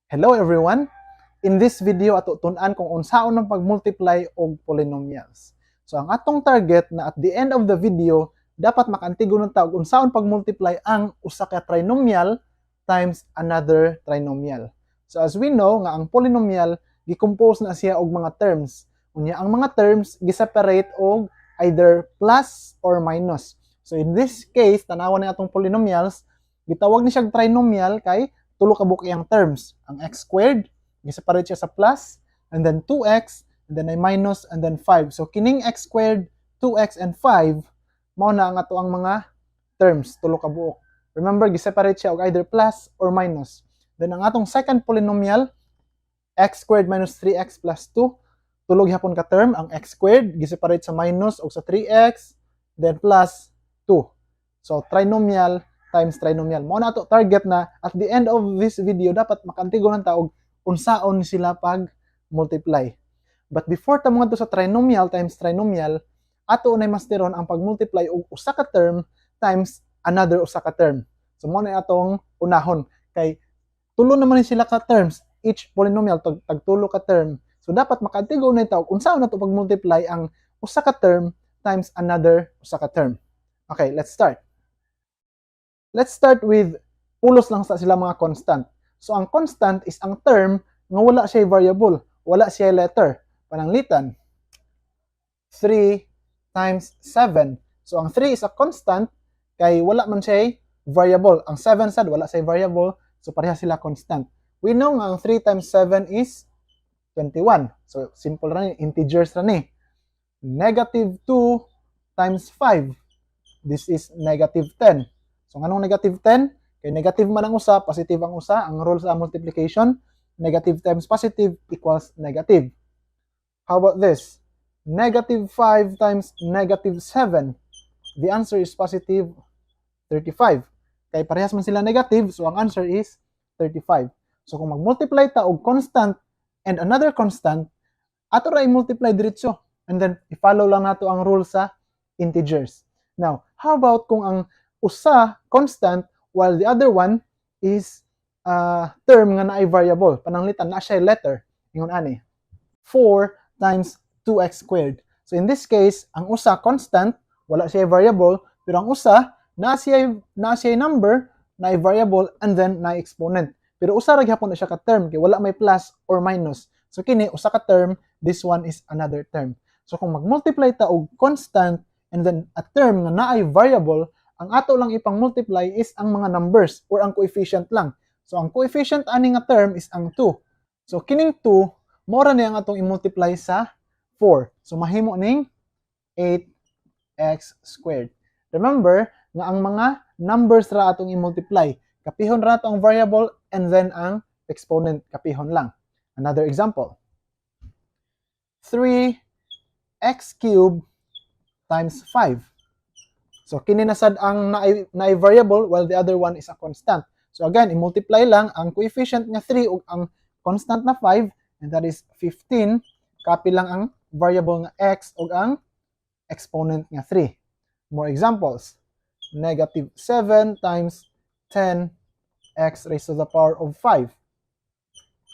Hello, everyone! In this video, ato tun-an kung unsaon ang pag-multiply og polynomials. So ang atong target na at the end of the video, dapat makaantigo ng ta og unsaon pag-multiply ang usa ka trinomial times another trinomial. So as we know nga ang polynomial, gi-compose na siya og mga terms. Unya ang mga terms gi-separate og either plus or minus. So in this case, tanawan ni atong polynomials, gitawag ni siyang trinomial kay tulo ka buok iyang terms. Ang x squared, giseparate siya sa plus, and then 2x, and then ay minus, and then 5. So kining x squared, 2x, and 5, mao na ang ato ang mga terms, tulo ka buok. Remember, giseparate siya og either plus or minus. Then ang atong second polynomial, x squared minus 3x plus 2, tulo gihapon ka term, ang x squared, giseparate sa minus og sa 3x, then plus 2. So trinomial times trinomial. Mao na ato target na at the end of this video, dapat makaantigo ng ta og unsaon sila pag multiply. But before ta moadto sa trinomial times trinomial, ato nay masteron ang pag-multiply og usa ka term times another usa ka term. So mao na atong unahon kay tulo naman ni sila ka terms, each polynomial tag tulo ka term. So dapat makaantigo na ta og unsaon nato pag-multiply ang usa ka term times another usa ka term. Okay, let's start. Let's start with pulos lang sa sila mga constant. So ang constant is ang term nga wala siya variable, wala siya letter. Pananglitan, 3 times 7. So ang 3 is a constant kay wala man siya variable. Ang 7 sad wala siya variable, so pareha sila constant. We know nga ang 3 times 7 is 21. So simple ra ni, integers ra ni. Negative 2 times 5. This is negative 10. So nganong negative 10? Kay negative man ang usa, positive ang usa. Ang rule sa multiplication, negative times positive equals negative. How about this? Negative 5 times negative 7. The answer is positive 35. Kay parehas man sila negative, so ang answer is 35. So kung mag-multiply ta og constant and another constant, ato ra i-multiply diretso. And then i-follow lang nato ang rule sa integers. Now, how about kung ang usa constant while the other one is term nga naay variable? Pananglitan naa siya letter. Ingon ani. 4 times 2x squared. So in this case, ang usa constant, wala siya variable, pero ang usa naa siya number, naay variable and then naay exponent. Pero usa ra gihapon na siya ka term kay wala may plus or minus. So kini usa ka term, this one is another term. So kung mag-multiply ta og constant and then a term nga naay variable, ang ato lang ipang-multiply is ang mga numbers or ang coefficient lang. So ang coefficient ani nga term is ang 2. So kining 2, mao ra ni ang atong i-multiply sa 4. So mahimo ning 8x squared. Remember nga ang mga numbers ra atong i-multiply. Kapihon ra ato ang variable and then ang exponent, kapihon lang. Another example. 3x cubed times 5. So kini na sad ang naay variable while the other one is a constant. So again, i-multiply lang ang coefficient nga 3 ug ang constant na 5, and that is 15. Copy lang ang variable nga x ug ang exponent nga 3. More examples. Negative 7 times 10 x raised to the power of 5.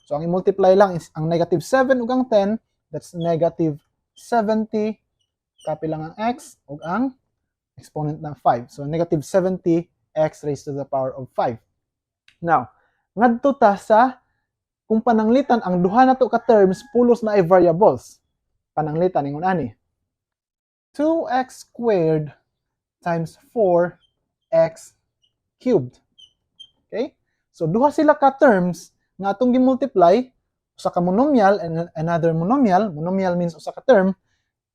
So ang i-multiply lang is ang negative 7 ug ang 10, that's negative 70. Copy lang ang x ug ang exponent na 5. So negative 70 x raised to the power of 5. Now, ngadto ta sa kung pananglitan ang duha nato ka terms pulos naay variables. Pananglitan ingon ani. 2x squared times 4x cubed. Okay? So duha sila ka terms nga atong gi-multiply, usa ka monomial and another monomial. Monomial means usa ka term.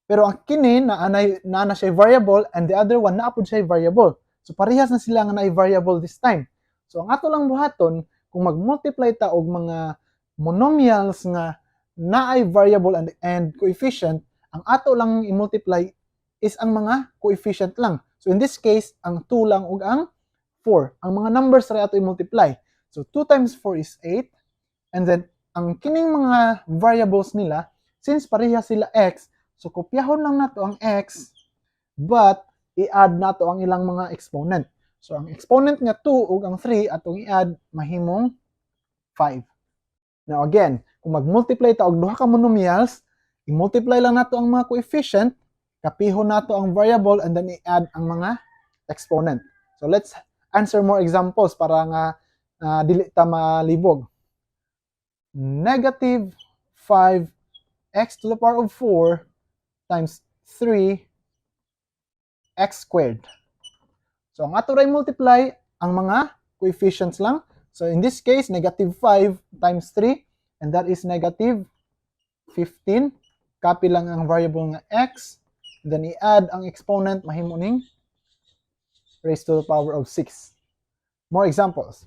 Pero ang kini na anay naa na siya variable and the other one naa pud siya variable. So parehas na sila nga naay variable this time. So ang ato lang buhaton kung mag-multiply ta og mga monomials nga naay variable and coefficient, ang ato lang i-multiply is ang mga coefficient lang. So in this case, ang 2 lang ug ang 4. Ang mga numbers ra ato i-multiply. So 2 times 4 is 8. And then ang kining mga variables nila, since pareha sila x, so kopyahon lang nato ang x, but i-add nato ang ilang mga exponent. So ang exponent nga 2 ug ang 3 atong i-add, mahimong 5. Now again, kung mag-multiply ta og duha ka monomials, i-multiply lang nato ang mga coefficient, kapihon nato ang variable, and then i-add ang mga exponent. So let's answer more examples para nga dili ta malibog. Negative 5x to the power of 4 times 3 x squared. So ang ato ray multiply ang mga coefficients lang. So in this case, negative 5 times 3, and that is negative 15. Copy lang ang variable nga x, then i-add ang exponent, mahimo ning raised to the power of 6. More examples.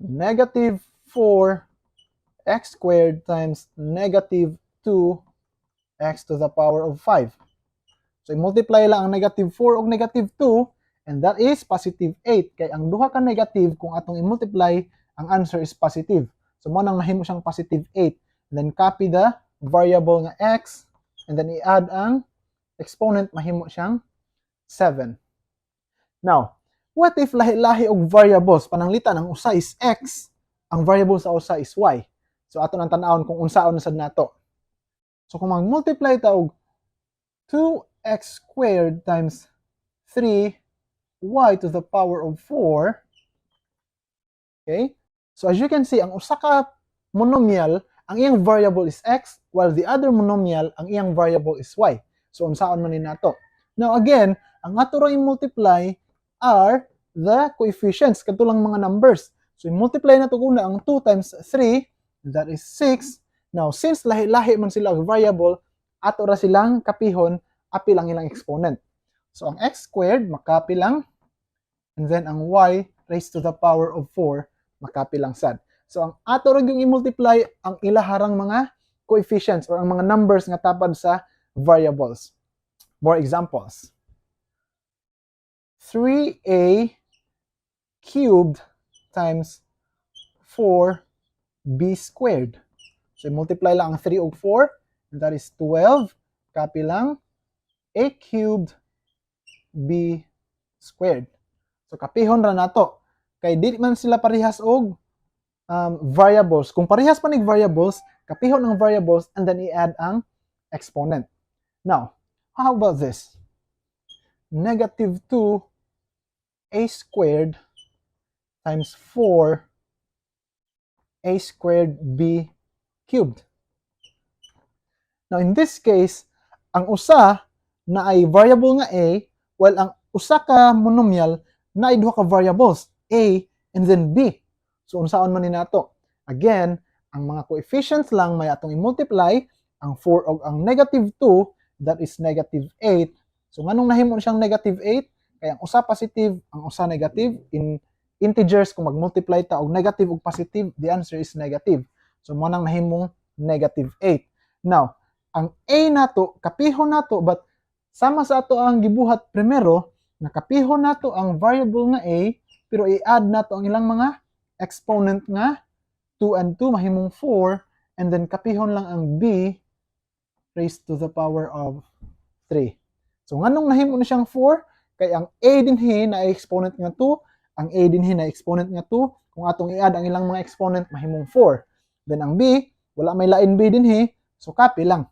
Negative 4 x squared times negative 2 x to the power of 5. So, i-multiply lang ang negative 4 og negative 2, and that is positive 8. Kay ang duha ka negative, kung atong i-multiply, ang answer is positive. So, mao nang nahimo siyang positive 8. And then, copy the variable nga x, and then i-add ang exponent, mahimo siyang 7. Now, what if lahi-lahi og variables? Pananglitan, ang usa is x, ang variable sa usa is y. So, ato nang tan-awon kung unsaon na sad nato. So, kung mag-multiply ta og 2x squared times 3y to the power of 4, okay? So, as you can see, ang usa ka monomial, ang iyang variable is x, while the other monomial, ang iyang variable is y. So, unsaon man ni nato? Now, again, ang ato ra i-multiply are the coefficients, kadto lang mga numbers. So, i-multiply nato una ang 2 times 3, that is 6. Now, since lahi-lahi man sila og variable, ato ra silang kapihon, apil ang ilang exponent. So, ang x squared, makopy lang, and then ang y raised to the power of 4, makopy lang sad. So, ang ato ra yung i-multiply ang ilaharang mga coefficients or ang mga numbers nga tapad sa variables. More examples. 3a cubed times 4b squared. So, multiply lang ang 3 og 4, and that is 12. Copy lang, a cubed b squared. So, kapihon ra nato. Kay di man sila parehas og variables. Kung parehas pa nig variables, kapihon ang variables and then i-add ang exponent. Now, how about this? Negative 2 a squared times 4 a squared b cubed. Now, in this case, ang usa naay variable nga a, while ang usa ka monomial naay duha ka variables, a and then b. So, unsaon man ni nato? Again, ang mga coefficients lang may atong i-multiply, ang 4 og ang negative 2, that is negative 8. So, nganong nahimo siyang negative 8? Kay ang usa positive, ang usa negative. In integers, kung mag-multiply ta og negative og positive, the answer is negative. So, mao nang nahimong negative 8. Now, ang A nato, kapihon nato, but sama sa ato ang gibuhat primero, nakapihon nato ang variable nga A, pero i-add nato ang ilang mga exponent nga 2 and 2, mahimong 4, and then kapihon lang ang B raised to the power of 3. So, nganong nahimo na siyang 4? Kay ang A dinhi naay exponent nga 2, ang A dinhi naay exponent nga 2, kung atong i-add ang ilang mga exponent, mahimong 4. Then ang B, wala may lain B dinhi, so copy lang.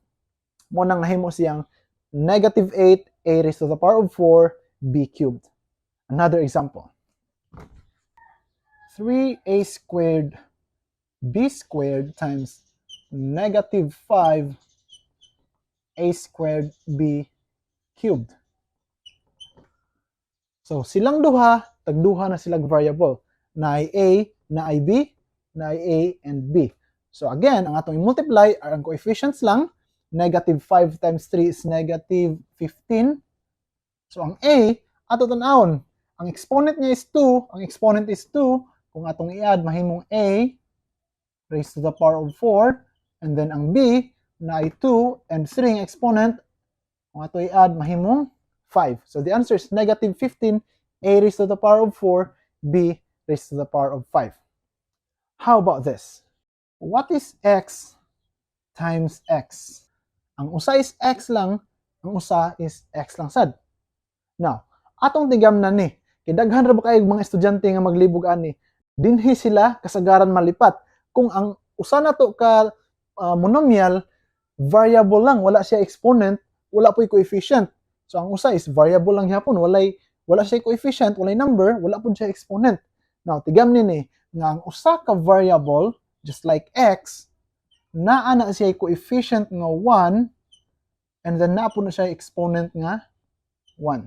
Mao nang nahimo siyang negative 8 a raised to the power of 4 b cubed. Another example. 3a squared b squared times negative 5 a squared b cubed. So, silang duha, tagduha na silang variable. Naay a, naay b, naay a, and b. So again, ang atong i-multiply are ang coefficients lang. Negative 5 times 3 is negative 15. So ang a, ato tan-awon. Ang exponent niya is 2, ang exponent is 2. Kung atong i-add, mahimong a raised to the power of 4. And then ang b, naay 2, and 3 ang exponent, kung ato i-add, mahimong 5. So the answer is negative 15, a raised to the power of 4, b raised to the power of 5. How about this? What is x times x? Ang usa is x lang, ang usa is x lang sad. Now, atong tigamnan ni, kay daghan ra ba kaayo mga estudyante nga maglibog ani, dinhi sila kasagaran malipat. Kung ang usa na to ka monomial, variable lang, wala siya exponent, wala po'y coefficient. So ang usa is variable lang gyapon, wala siya coefficient, walay number, wala pud siya exponent. Now, tigamni ni nga ang usa ka variable, just like x, naa na siya coefficient nga 1 and then naa pud na siya exponent nga 1.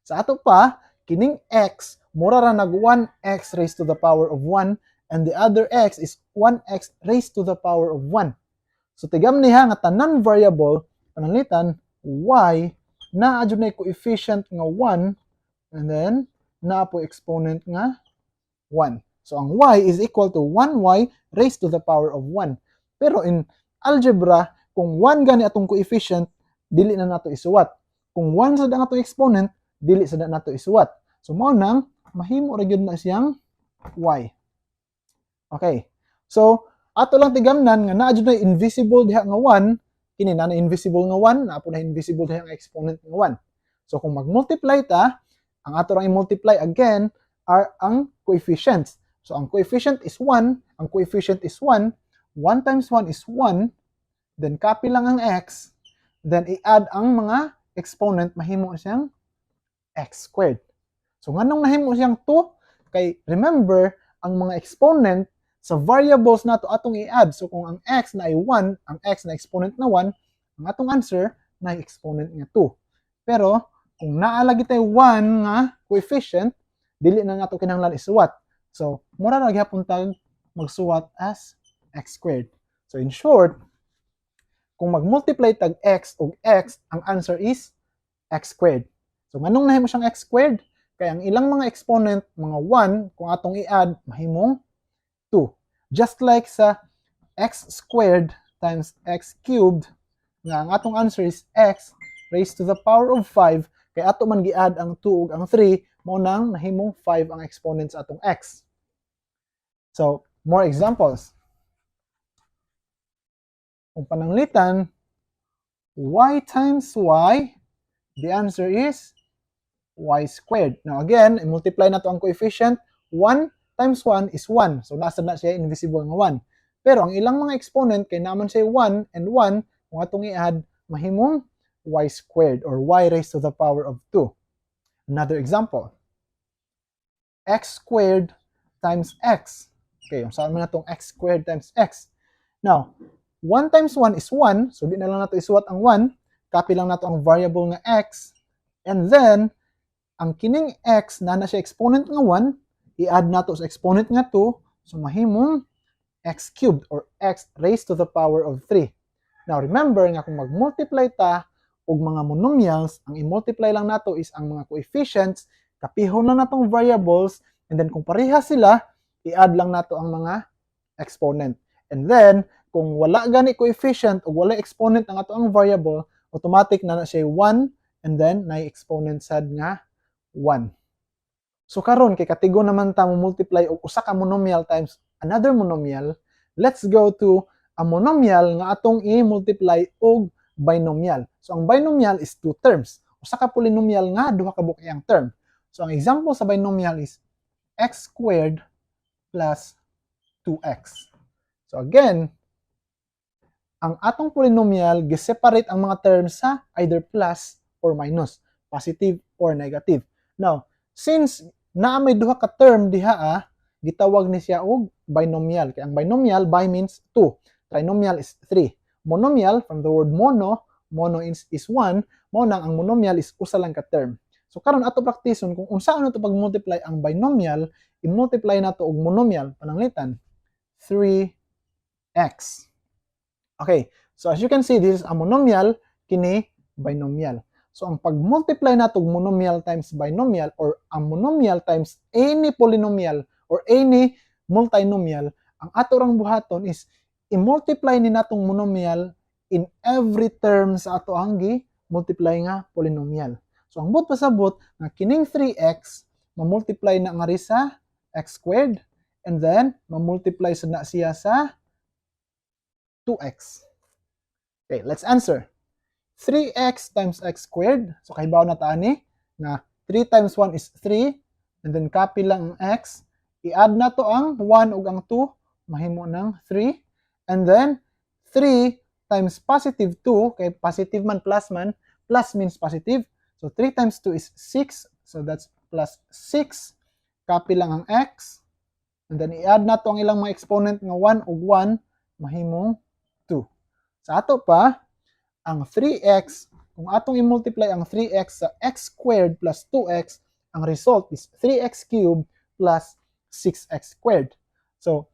Sa ato pa, kining x mura ra nag 1x raised to the power of 1 and the other x is 1x raised to the power of 1. So tigamni ha nga tanan variable, pananglitan y, naa jud na coefficient nga 1 and then naa po exponent nga 1. So ang y is equal to 1y raised to the power of 1. Pero in algebra, kung 1 gani atong coefficient, dili na nato isuwat. Kung 1 sad ang atong exponent, dili sad na nato isuwat. So mao nang mahimo ra gyud na siyang y. Okay. So ato lang tigamnan nga naa jud na invisible diha nga 1, kini na invisible nga 1, naa po na invisible diha nga exponent nga 1. So kung mag-multiply ta, ang ato rang i-multiply again are ang coefficients. So ang coefficient is 1, ang coefficient is 1, 1 times 1 is 1, then copy lang ang x, then i-add ang mga exponent, mahimo siyang x squared. So nganong nahimo siyang 2? Kay remember, ang mga exponent sa variables nato atong i-add. So kung ang x na ay 1, ang x na exponent na 1, ang atong answer na exponent nga 2. Pero kung naa lagi tay 1 nga coefficient, dili na nato kinahanglan isuwat. So mura ra gihapon tag magsuwat as x squared. So in short, kung mag-multiply tag x og x, ang answer is x squared. So nganong nahimo siyang x squared? Kay ang ilang mga exponent, mga 1, kung atong i-add, mahimong 2. Just like sa x squared times x cubed, nga ang atong answer is x raised to the power of 5, kay ato man gi-add ang 2 ug ang 3, mao nang nahimong 5 ang exponent sa atong x. So, more examples. Kung pananglitan, y times y, the answer is y squared. Now again, i-multiply nato ang coefficient. 1 times 1 is 1. So nasa na siya invisible nga 1. Pero ang ilang mga exponent, kay naa man siya 1 and 1, kung atong i-add, mahimong y squared or y raised to the power of 2. Another example, x squared times x. Okay, unsaon man natong x squared times x? Now, 1 times 1 is 1, so di na lang nato isuwat ang 1. Copy lang nato ang variable nga x. And then, ang kining x na na siya exponent nga 1, i-add nato sa exponent nga 2, so mahimong x cubed or x raised to the power of 3. Now, remember nga kung mag-multiply ta og mga monomials, ang i-multiply lang nato is ang mga coefficients, kapihon lang natong variables, and then kung pareha sila, i-add lang nato ang mga exponent. And then, kung wala gani coefficient o wala exponent ang ato ang variable, automatic na na siya 1 and then na exponent sad nga 1. So karon kay katigo naman ta mo multiply og usa ka monomial times another monomial, let's go to a monomial nga atong i-multiply og binomial. So ang binomial is two terms. Usa ka polynomial nga duha ka buok iyang term. So ang example sa binomial is x squared plus 2x. So again, ang atong polynomial gi-separate ang mga terms sa either plus or minus, positive or negative. Now, since naa may duha ka term diha ah, gitawag ni siya og binomial. Kay ang binomial, bi means 2. Trinomial is 3. Monomial, from the word mono, mono is 1, mao nang ang monomial is usa lang ka term. So karon ato praktison kung unsaon nato pag-multiply ang binomial, i-multiply nato og monomial, pananglitan 3x. Okay, so as you can see, this is a monomial, kini binomial. So ang pag-multiply nato og monomial times binomial or ang monomial times any polynomial or any multinomial, ang ato rang buhaton is i-multiply ni natong monomial in every term sa ato ang gi-multiply nga polynomial. So ang buot pasabot nga kining 3x ma-multiply na nga sa x squared and then ma-multiply sad na siya sa 2x. Okay, let's answer. 3x times x squared. So kahibaw na ta ani nga 3 times 1 is 3 and then copy lang ang x. I-add na to ang 1 ug ang 2, mahimo ng 3. And then, 3 times positive 2, kay positive man plus man, plus means positive. So, 3 times 2 is 6. So, that's plus 6. Copy lang ang x. And then, i-add nato ang ilang mga exponent nga 1 ug 1, mahimong 2. Sa ato pa, ang 3x, kung atong i-multiply ang 3x sa x squared plus 2x, ang result is 3x cubed plus 6x squared. So,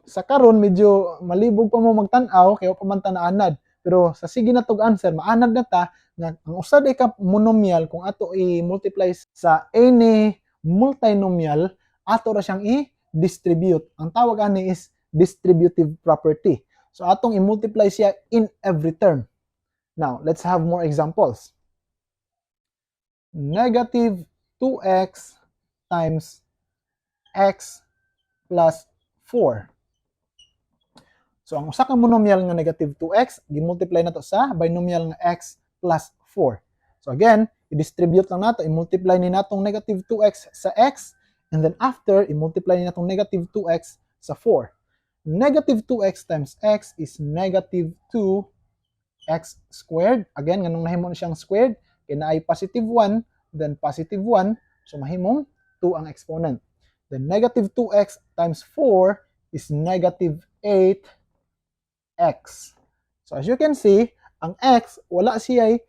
sa karon medyo malibog pa mo magtan-aw kay wa pa man ta naanad. Pero sa sige na tog answer, maanad na ta nga ang usa day ka monomial, kung ato i-multiply sa any multinomial, ato ra siyang i-distribute. Ang tawag ani is distributive property. So atong i-multiply siya in every term. Now, let's have more examples. Negative 2x times x plus 4. So, ang usa ka monomial nga negative 2x, gi-multiply nato sa binomial nga x plus 4. So again, i-distribute lang nato, i-multiply ni natong negative 2x sa x, and then after, i-multiply ni natong negative 2x sa 4. Negative 2x times x is negative 2x squared. Again, nganong nahimo na siyang squared? Kay naay positive 1, then positive 1, so mahimong 2 ang exponent. Then negative 2x times 4 is negative 8x. So as you can see, ang x, wala siya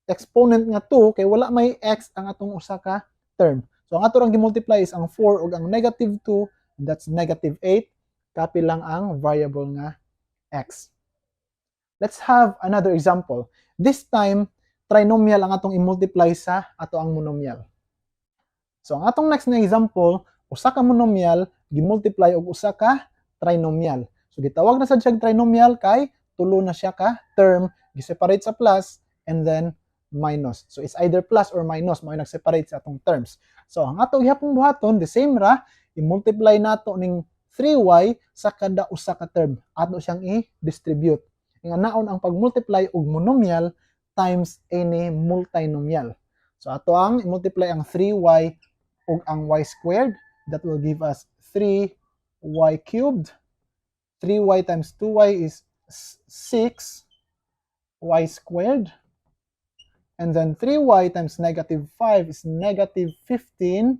exponent nga 2 kay wala may x ang atong usa ka term. So ang ato rang gi-multiply is ang 4 ug ang negative 2, and that's negative 8. Copy lang ang variable nga x. Let's have another example. This time, trinomial ang atong i-multiply sa ato ang monomial. So ang atong next na example, usa ka monomial gi-multiply og usa ka trinomial. So gitawag na sad siyang trinomial kay tulo na siya ka term, gi-separate sa plus and then minus. So it's either plus or minus mao nag-separate sa atong terms. So ang ato gihapon buhaton, the same ra, i-multiply nato ning 3y sa kada usa ka term. Ato siyang i-distribute. Nga naon ang pag-multiply og monomial times any multinomial. So ato ang i-multiply ang 3y ug ang y squared. That will give us 3y cubed. 3y times 2y is 6y squared. And then 3y times negative 5 is negative 15y.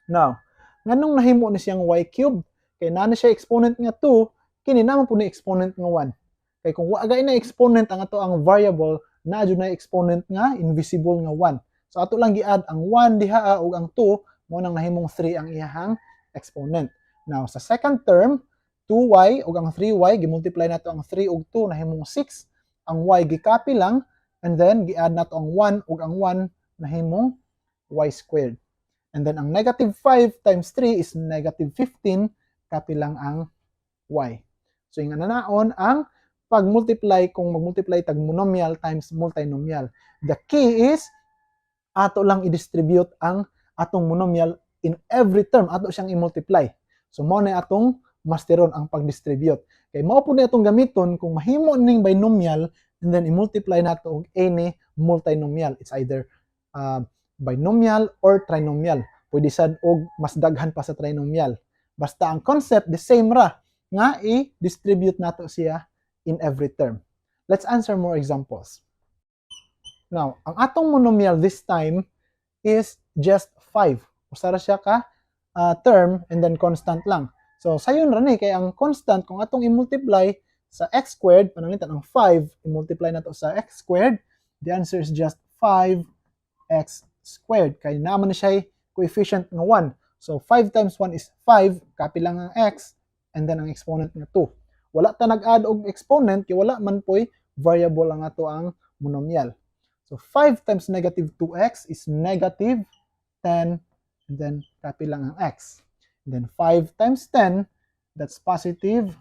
Now, nganong nahimo ni siyang y cubed? Kay naa na siya exponent nga 2, kini naman po ni exponent nga 1. Kay kung wa na exponent ang ato ang variable, naa jud na exponent nga invisible nga 1. So ato lang gi-add ang 1 diha ug ang 2, mao nang nahimong 3 ang iyahang exponent. Now, sa second term, 2y ug ang 3y, gi-multiply nato ang 3 ug 2, nahimong 6. Ang y gi-copy lang, and then gi-add nato ang 1 ug ang 1, nahimong y squared. And then ang negative 5 times 3 is negative 15, copy lang ang y. So yung naon ang pag-multiply kung mag-multiply tag monomial times multinomial. The key is ato lang i-distribute ang atong monomial in every term, ato siyang i-multiply. So mao na atong masteron ang pag-distribute. Kay mao pud ni atong gamiton kung mahimo ning binomial and then i-multiply nato og any multinomial. It's either binomial or trinomial. Pwede sad og mas daghan pa sa trinomial. Basta ang concept the same ra nga i-distribute nato siya in every term. Let's answer more examples. Now, ang atong monomial this time is just 5. Usa ra siya ka term and then constant lang. So, sayon ra ni kay ang constant, kung atong i-multiply sa x squared, pananglitan ang 5, i-multiply nato sa x squared, the answer is just 5x squared. Kay naa man na siya coefficient nga 1. So, 5 times 1 is 5, copy lang ang x, and then ang exponent nga 2. Wala ta nag-add og exponent kay wala man poy variable ang ato ang monomial. So, 5 times negative 2x is negative 10, and then copy lang ang x. And then 5 times 10, that's positive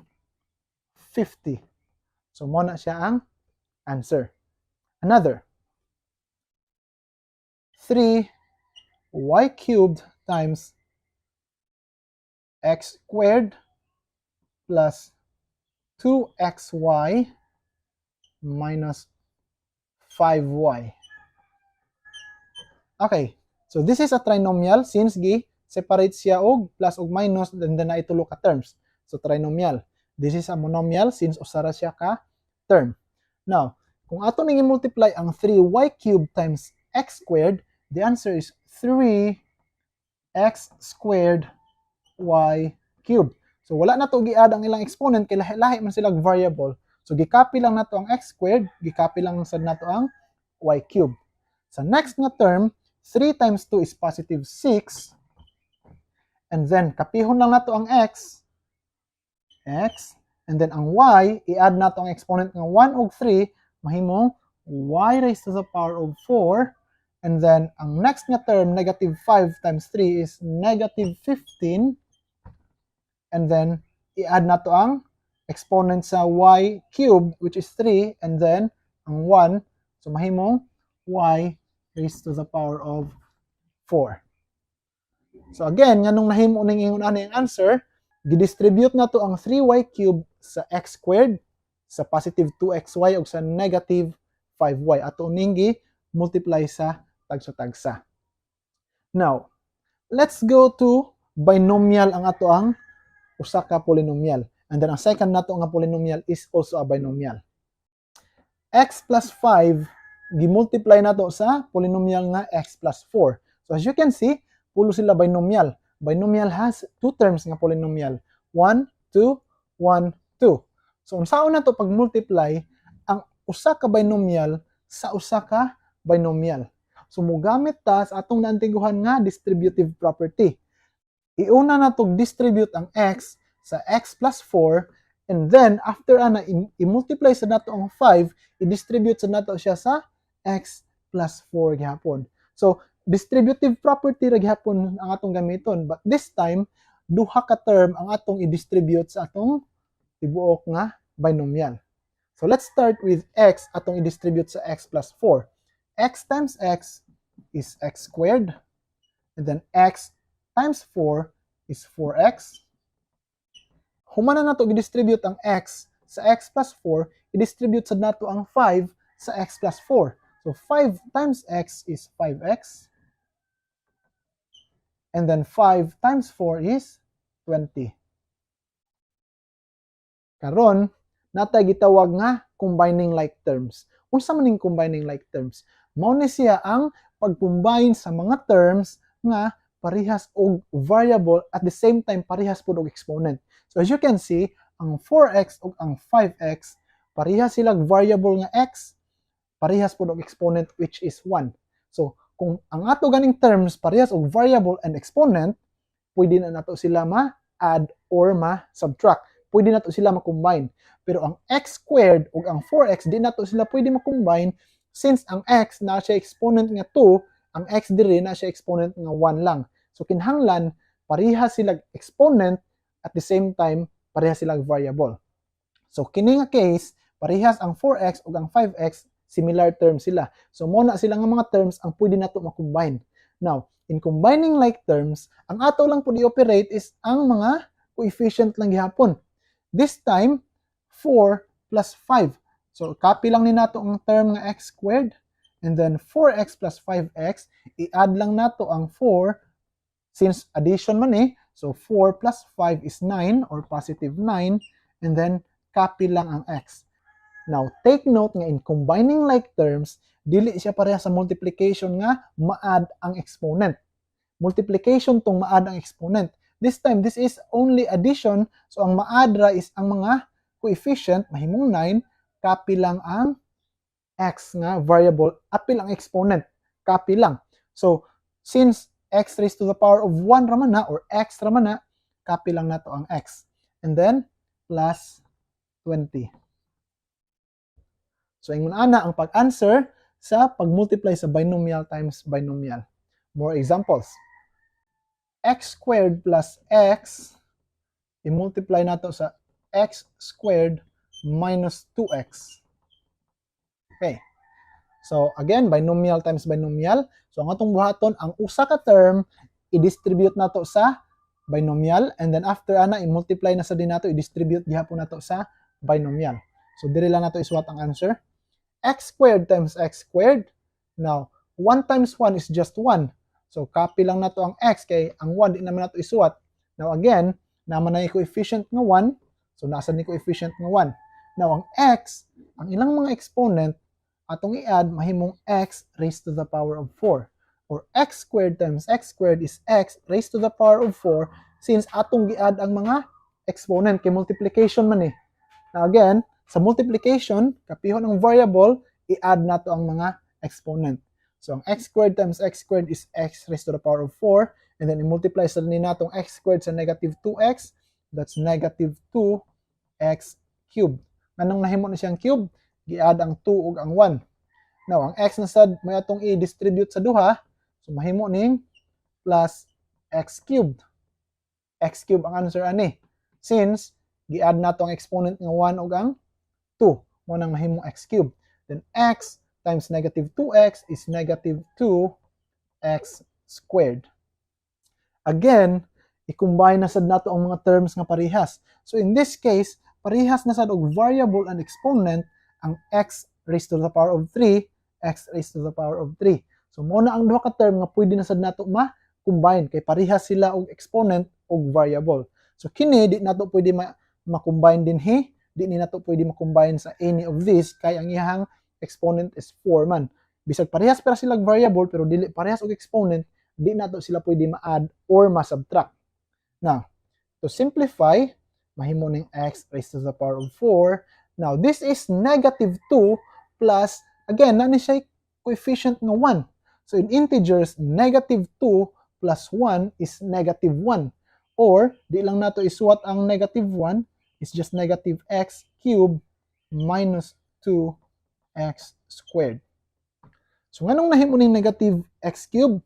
50. So, mao na siya ang answer. Another. 3 y cubed times x squared plus 2xy minus 5y. Okay, so this is a trinomial since gi Separate siya og plus og minus, and then naay tulo ka terms. So trinomial. This is a monomial since usa ra siya ka term. Now, kung ato ning i-multiply ang 3y cubed times x squared, the answer is 3x squared y cubed. So wala na to gi-add ang ilang exponent kay lahi-lahi man sila variable. So gi-copy lang nato ang x squared, gi-copy lang sad nato ang y cubed. Sa next nga term, 3 times 2 is positive 6. And then, kapihon lang nato ang x, x, and then ang y, i-add nato ang exponent nga 1 ug 3, mahimong y raised to the power of 4. And then, ang next nga term, negative 5 times 3 is negative 15. And then, i-add nato ang exponent sa y cubed, which is 3, and then, ang 1, so mahimong y raised to the power of 4. So again, nganong nahimo ning ingon ani ang answer, gidistribute nato ang 3y cubed sa x squared, sa positive 2xy ug sa negative 5y. Ato ning gi-multiply sa tagsa-tagsa. Now, let's go to binomial ang ato ang usa ka polynomial. And then ang second nato nga polynomial is also a binomial. X plus 5 gimultiply nato sa polynomial nga x plus 4. So as you can see, pulo sila binomial. Binomial has two terms nga polynomial. 1, 2, 1, 2. So unsaon nato pag-multiply ang usa ka binomial sa usa ka binomial? So mogamit ta sa atong naantiguhan nga distributive property. Iuna nato distribute ang x sa x plus 4 and then after ana i-multiply sa nato ang 5, i-distribute sa nato siya sa x plus 4 gihapon. So distributive property ra gihapon ang atong gamiton, but this time duha ka term ang atong i-distribute sa atong tibuok nga binomial. So let's start with x, atong i-distribute sa x plus 4. X times x is x squared and then x times 4 is 4x. Human na nato i-distribute ang x sa x plus 4, i-distribute sad nato ang 5 sa x plus 4. So 5 times x is 5x. And then 5 times 4 is 20. Karon, natay gitawag nga combining like terms. Unsa man ning combining like terms? Mao ni siya ang pag-combine sa mga terms nga parehas og variable, at the same time parehas pud og exponent. So as you can see, ang 4x ug ang 5x parehas sila variable nga x, parehas pud og exponent, which is 1. So kung ang ato ganing terms parehas og variable and exponent, pwede na nato sila ma-add or ma-subtract. Pwede nato sila ma-combine. Pero ang x squared ug ang 4x, di nato sila pwede ma-combine since ang x naa siya exponent nga 2, ang x diri naa siya exponent nga 1 lang. So kinahanglan pareha sila exponent, at the same time pareha sila variable. So kini nga case, parehas ang 4x ug ang 5x, similar terms sila. So mo na sila nga mga terms ang pwede nato ma-combine. Now, in combining like terms, ang ato lang pud i-operate is ang mga coefficient lang gihapon. This time, 4 plus 5. So, copy lang ni nato ang term nga x squared and then 4x plus 5x, i-add lang nato ang 4 since addition man eh. So, 4 plus 5 is 9 or positive 9 and then copy lang ang x. Now, take note nga in combining like terms, dili siya pareha sa multiplication nga ma-add ang exponent. Multiplication tong ma-add ang exponent. This time, this is only addition. So, ang ma-add ra is ang mga coefficient, mahimong 9, copy lang ang x nga variable, apil ang exponent, copy lang. So, since x raised to the power of 1 raman na, or x raman na, copy lang nato ang x. And then, plus 20. So, ingon ana ang pag-answer sa pag-multiply sa binomial times binomial. More examples. X squared plus x, i-multiply nato sa x squared minus 2x. Okay. So, again, binomial times binomial. So, ang atong buhaton, ang usa ka term, i-distribute nato sa binomial, and then after ana, i-multiply na sa din nato, i-distribute gihapon nato sa binomial. So, diri lang nato isuwat ang answer. X squared times x squared. Now, 1 times 1 is just 1. So copy lang nato ang x kay ang 1 di naman nato isuwat. Now again, naa man nay coefficient nga 1. So naa sad ni coefficient nga 1. Now ang x, ang ilang mga exponent atong i-add, mahimong x raised to the power of 4. Or x squared times x squared is x raised to the power of 4 since atong gi-add ang mga exponent kay multiplication man eh. Now again, sa multiplication, kapihon ang variable, i-add nato ang mga exponent. So ang x squared times x squared is x raised to the power of 4, and then i-multiply sa ni natong x squared sa negative 2x, that's negative 2x cubed. Nganong nahimo na siyang cube? Gi-add ang 2 ug ang 1. Now, ang x na sad may atong i-distribute sa duha, so mahimo ning plus x cubed. X cubed ang answer ani. Since gi-add nato ang exponent nga 1 ug ang 2, mao nang mahimong x cubed. Then x times negative 2x is negative 2x squared. Again, i-combine na sad nato ang mga terms nga parehas. So in this case, parehas na sad og variable and exponent ang x raised to the power of 3, x raised to the power of 3. So mao na ang duha ka term nga pwede na sad nato ma-combine kay parehas sila og exponent og variable. So kini di nato pwede ma-combine dinhi, di ni nato pwede ma-combine sa any of these kay ang iyang exponent is 4 man. Bisag parehas pero sila variable pero dili parehas og exponent, di nato sila pwede ma-add or ma-subtract. Now, to simplify, mahimo ning x raised to the power of 4. Now, this is negative 2 plus, again, naa ni siya coefficient nga 1. So, in integers, negative 2 plus 1 is negative 1. Or, di lang nato isuwat ang negative 1, is just negative x cubed minus 2x squared. So, nganong nahimo ning negative x cubed?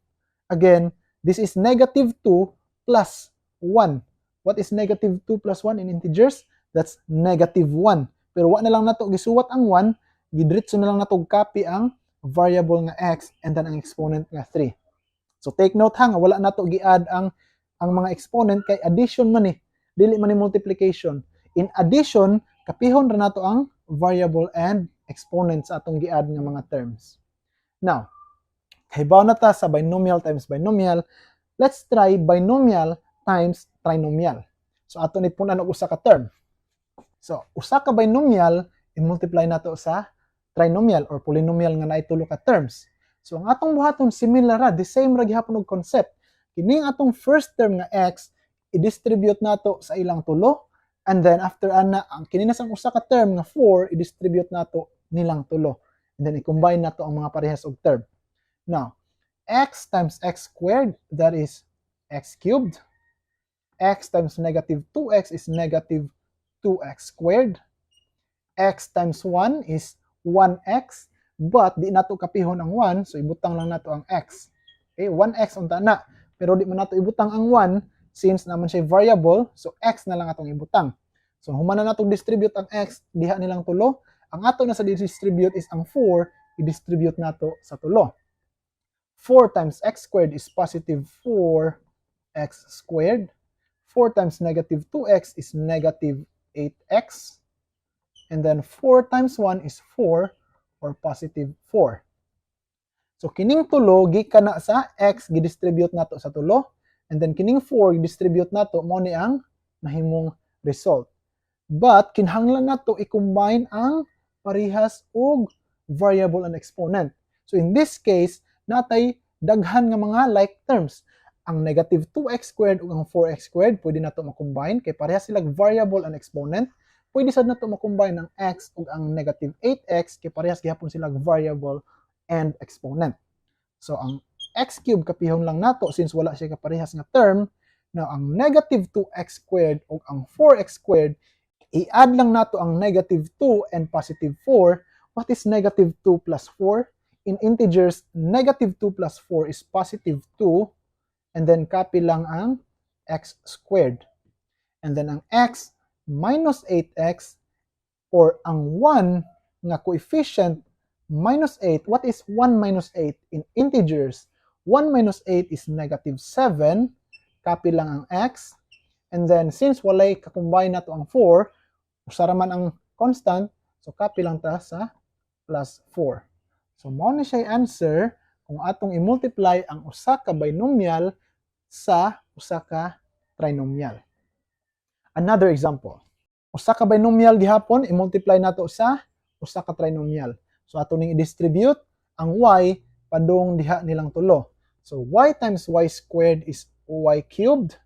Again, this is negative 2 plus 1. What is negative 2 plus 1 in integers? That's negative 1. Pero wa na lang nato gisuwat ang 1, gidiretso na lang nato copy ang variable nga x and then ang exponent nga 3. So take note ha, nga wala nato gi-add ang mga exponent kay addition man eh, dili man ni multiplication. In addition, kapihon ra nato ang variable and exponent sa atong gi-add nga mga terms. Now, kahibaw na ta sa binomial times binomial, let's try binomial times trinomial. So ato ni punan og usa ka term. So, usa ka binomial i-multiply nato sa trinomial or polynomial nga naay tulo ka terms. So, ang atong buhaton, similar ra, the same ra gihapon og concept. Kining atong first term nga x, i-distribute nato sa ilang tulo, and then after ana ang kini na sang usa ka term nga 4, i-distribute nato nilang tulo. And then i-combine nato ang mga parehas og term. Now, x times x squared, that is x cubed. X times negative 2x is negative 2x squared. X times 1 is 1x, but di nato kapihon ang 1, so ibutang lang nato ang x. Okay, 1x unta na. Pero di man nato ibutang ang 1 since naa man siya variable, so x na lang atong ibutang. So human na natong distribute ang x diha nilang tulo. Ang ato na sa distribute is ang 4, i-distribute nato sa tulo. 4 times x squared is positive 4x squared. 4 times negative 2x is negative 8x. And then 4 times 1 is 4 or positive 4. So kining tulo gikan na sa x, gidistribute nato sa tulo, and then kining 4 gidistribute nato, mao ni ang nahimong result. But kinahanglan nato i-combine ang parehas og variable and exponent. So in this case, naa tay daghan nga mga like terms. Ang negative 2x squared ug ang 4x squared pwede nato ma-combine kay parehas sila variable and exponent. Pwede sad nato ma-combine ang x ug ang negative 8x kay parehas gihapon sila variable and exponent. So ang x cubed kapihon lang nato since wala siya kaparehas nga term. Now ang negative 2x squared ug ang 4x squared, i-add lang nato ang negative 2 and positive 4. What is negative 2 plus 4? In integers, negative 2 plus 4 is positive 2, and then copy lang ang x squared. And then ang x minus 8x or ang 1 nga coefficient minus 8. What is 1 minus 8 in integers? 1 minus 8 is negative 7. Copy lang ang x. And then since walay kakumbine nato ang 4, usa ra man ang constant, so copy lang ta sa plus 4. So mao ni siya answer kung atong i-multiply ang usa ka binomial sa usa ka trinomial. Another example. Usa ka binomial gihapon i-multiply nato sa usa ka trinomial. So ato ning i-distribute ang y padung diha nilang tulo. So y times y squared is y cubed.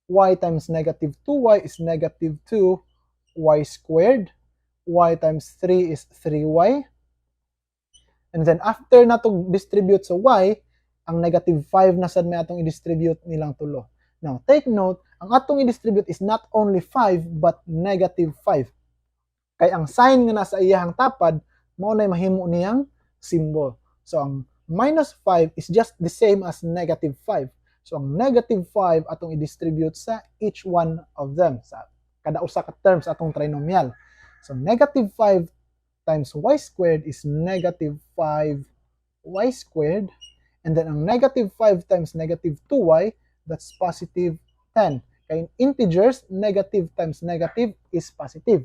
Y times negative 2y is negative 2y squared. Y times 3 is 3y. And then after nato distribute sa y, ang negative 5 na sad may atong i-distribute nilang tulo. Now, take note, ang atong i-distribute is not only 5 but negative 5. Kay ang sign nga nasa iyahang tapad, mao nay mahimo niyang symbol. So, ang minus 5 is just the same as negative 5. So, ang negative 5 atong i-distribute sa each one of them, sa kada usa ka terms atong trinomial. So, negative 5 times y squared is negative 5y squared. And then, ang negative 5 times negative 2y, that's positive 10. Kay in integers, negative times negative is positive.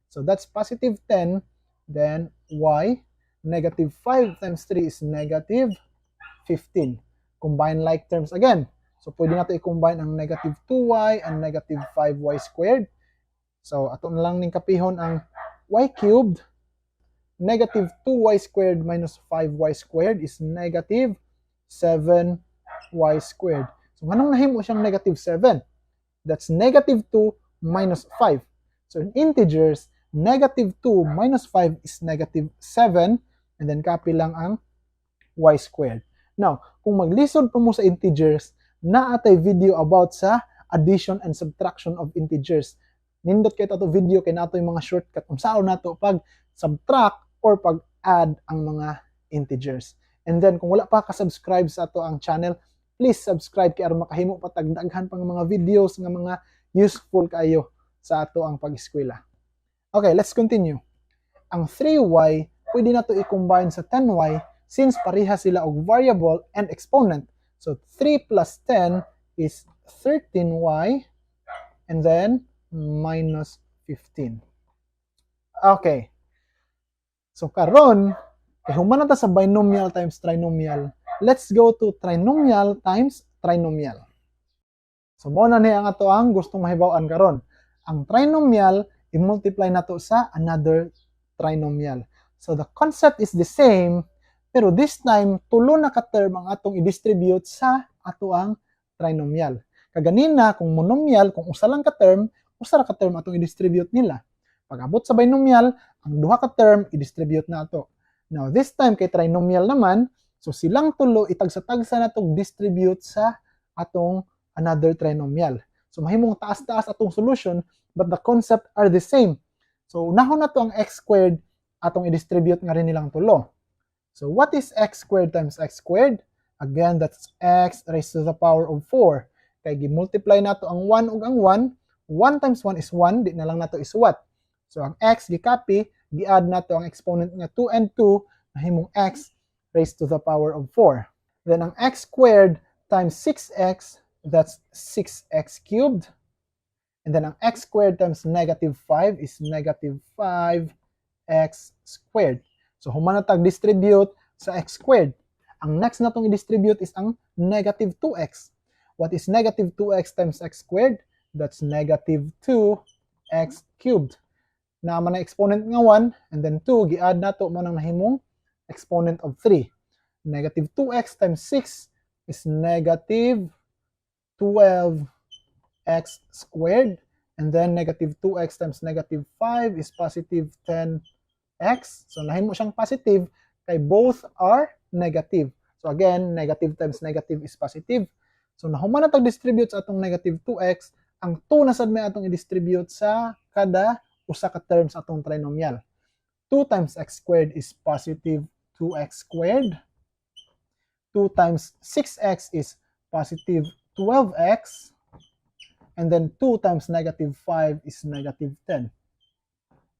So, that's positive 10. Then, y, negative 5 times 3 is negative 15. Combine like terms again. So, pwede nato i-combine ang negative 2y and negative 5y squared. So, ato na lang ning kapihon ang y cubed. Negative 2y squared minus 5y squared is negative 7y squared. So, nganong nahimo siyang negative 7? That's negative 2 minus 5. So, in integers, negative 2 minus 5 is negative 7. And then, copy lang ang y squared. Now, kung maglisod pa mo sa integers, naa tay video about sa addition and subtraction of integers. Nindot kay ato video kay naa toy mga shortcut kung unsaon nato pag subtract or pag add ang mga integers. And then kung wala pa ka-subscribe sa ato ang channel, please subscribe kay aron makahimo pa tag daghan pang mga videos nga mga useful kaayo sa ato ang pag-eskwela. Okay, let's continue. Ang 3y pwede nato i-combine sa 10y since pareha sila og variable and exponent. So 3 plus 10 is 13y and then minus 15. Okay. So karon, kay human na ta sa binomial times trinomial, let's go to trinomial times trinomial. So mao na ni ang ato ang gustong mahibaw-an karon. Ang trinomial i-multiply nato sa another trinomial. So the concept is the same, pero this time tulo na ka term ang atong i-distribute sa ato ang trinomial. Kaganina kung monomial, kung usa lang ka term, usa ra ka term atong i-distribute nila. Pag abot sa binomial, ang duha ka term i-distribute na ato. Now this time kay trinomial naman, so silang tulo itagsa-tagsa na tong distribute sa atong another trinomial. So mahimong taas-taas atong solution, but the concept are the same. So unahon nato ang x squared atong i-distribute nga rin nilang tulo. So what is x squared times x squared? Again, that's x raised to the power of 4. Kay gi-multiply nato ang 1 ug ang 1, 1 times 1 is 1, di na lang nato isuwat. So ang x gi-copy, gi-add nato ang exponent nga 2 and 2, nahimong x raised to the power of 4. Then ang x squared times 6x, that's 6x cubed. And then ang x squared times negative 5 is negative 5x squared. So human na tag distribute sa x squared. Ang next natong i-distribute is ang negative 2x. What is negative 2x times x squared? That's negative 2x cubed. Naa man na exponent nga 1 and then 2, gi-add nato mao nang nahimong exponent of 3. Negative 2x times 6 is negative 12x squared. And then negative 2x times negative 5 is positive 10x. So nahimo siyang positive kay both are negative. So again, negative times negative is positive. So nahuman na tag distribute sa atong negative 2x, ang 2 na sad may atong i-distribute sa kada usa ka term sa atong trinomial. 2 times x squared is positive 2x squared. 2 times 6x is positive 12x. And then 2 times negative 5 is negative 10.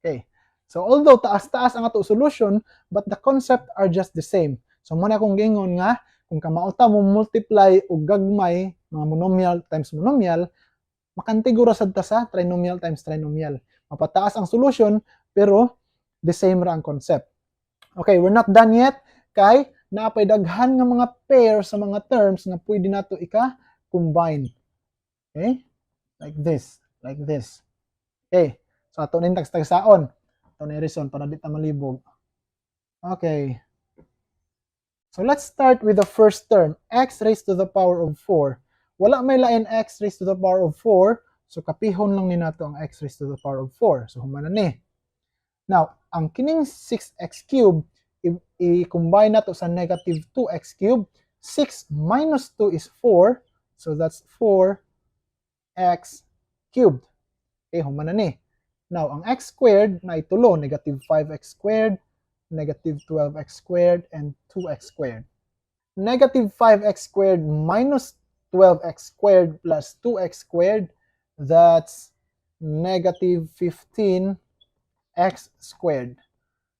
Okay. So although taas-taas ang ato solution, but the concept are just the same. So mao na akong giingon nga kung kamao ta mo multiply og gagmay mga monomial times monomial, makantigo ra sad ta sa trinomial times trinomial. Mapataas ang solution pero the same ra ang concept. Okay, we're not done yet kay Naa pay daghan nga mga pair sa mga terms nga pwede nato ika-combine. Okay? Like this, like this. Okay. So ato ning tagsaon. Ato ni reason para di ta malibog. Okay. So let's start with the first term, x raised to the power of 4. Wala may lain x raised to the power of 4, so kapihon lang ni nato ang x raised to the power of 4. So human na ni. Now, ang kining 6x cubed, i-combine nato sa negative 2x cubed. 6 minus 2 is 4, so that's 4x cubed. Okay, human na ni. Now, ang x squared na itulo, negative 5x squared, negative 12x squared, and 2x squared. Negative 5x squared minus 12x squared plus 2x squared, that's negative 15x squared.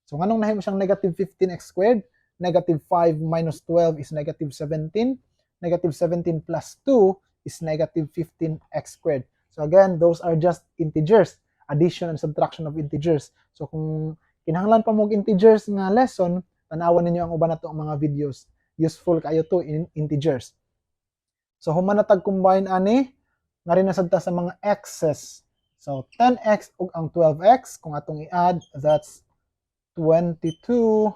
So, nganong nahimo siyang negative 15x squared? Negative 5 minus 12 is negative 17. Negative 17 plus 2 is negative 15x squared. So again, those are just integers, addition and subtraction of integers. So kung kinahanglan pa mo integers nga lesson, tanawan ninyo ang uban nato ang mga videos. Useful kayo to in integers. So human na tag combine ani, ngari na sad ta sa mga x's. So 10x ug ang 12x, kung atong i-add, that's 22x,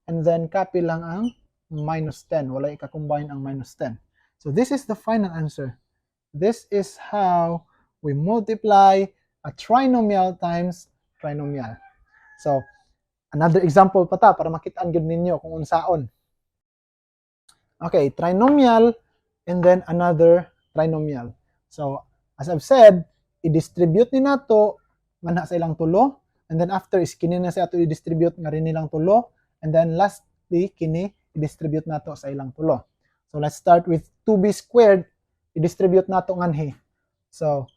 and then copy lang ang minus 10. Wala ika-combine ang minus 10. So this is the final answer. This is how we multiply a trinomial times trinomial. So, another example pa ta para makitaan gyud ninyo kung unsaon. Okay, trinomial and then another trinomial. So, as I've said, i-distribute ni nato nganha sa ilang tulo, and then after is kini na sa ato i-distribute nga rin nilang tulo, and then lastly kini i-distribute nato sa ilang tulo. So let's start with 2b squared, i-distribute nato nganhi. So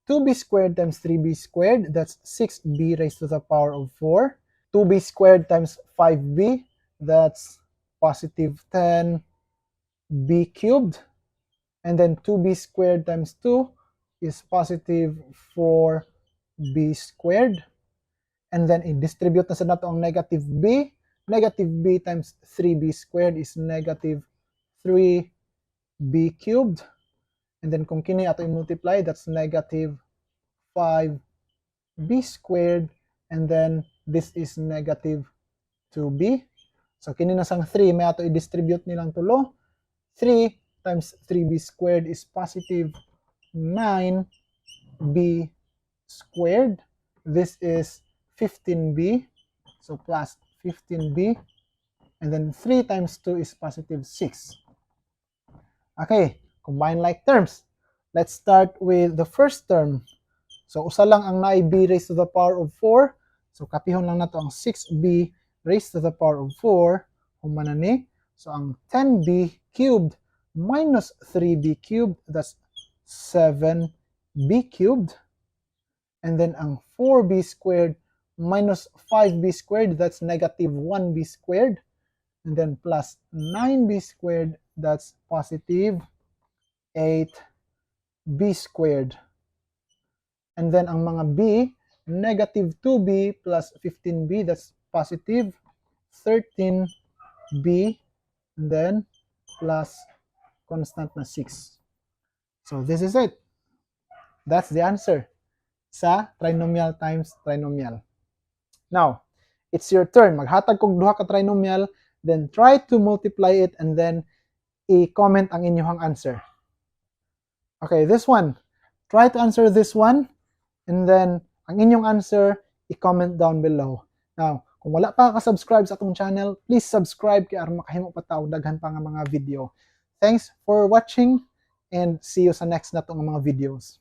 2b squared times 3b squared, that's 6b raised to the power of 4. 2b squared times 5b, that's positive 10b cubed. And then 2b squared times 2 is positive 4b squared. And then i-distribute na sa nato ang negative b. Negative b times 3b squared is negative 3b cubed. And then kung kini ato i-multiply, that's negative 5b squared. And then this is negative 2b. So kini na sang 3, may ato i-distribute nilang tulo. 3 times 3b squared is positive 9b squared. This is 15b. So plus 15b. And then 3 times 2 is positive 6. Okay, combine like terms. Let's start with the first term. So usa lang ang naay b raised to the power of 4. So kapihon lang nato ang 6b raised to the power of 4. Human na ni. So ang 10b cubed minus 3b cubed, that's 7b cubed. And then ang 4b squared minus 5b squared, that's negative 1b squared. And then plus 9b squared, that's positive 8b squared. And then ang mga b, negative 2b plus 15b, that's positive 13b, and then plus constant na 6. So this is it. That's the answer sa trinomial times trinomial. Now, it's your turn. Maghatag kog duha ka trinomial, then try to multiply it and then i-comment ang inyong answer. Okay, this one. Try to answer this one and then ang inyong answer, i-comment down below. Now, kung wala pa ka-subscribe sa atong channel, please subscribe kay aron makahimo pa ta og daghan pa nga mga video. Thanks for watching and see you sa next nato nga mga videos.